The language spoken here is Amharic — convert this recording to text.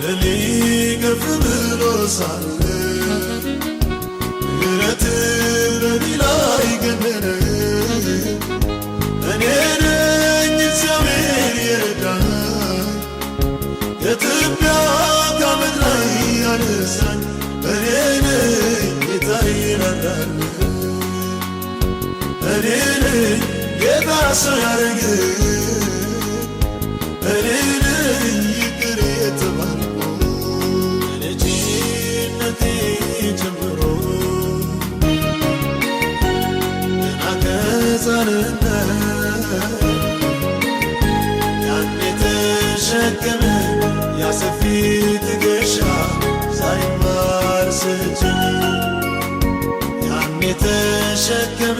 በደሌ ከፍ ብሎ ሳለ ምሕረት በእኔ ላይ ገነነ። እኔ ነኝ እግዚአብሔር የረዳኝ፣ ከትቢያ ከአመድ ላይ ያነሳኝ። እኔ ነኝ ጌታ የራራልኝ፣ እኔ ነኝ ጌታ ሰው ያረገኝ፣ እኔ ነኝ ይቅር የተባልኩ። ከልጅነቴ ጀምሮ፣ ገና ከሕፃንነት፣ ያኔ ተሸከመ ያ ሰፊ ትከሻ ዛሬም አልሰለቸኝ። ያኔ ተሸከመ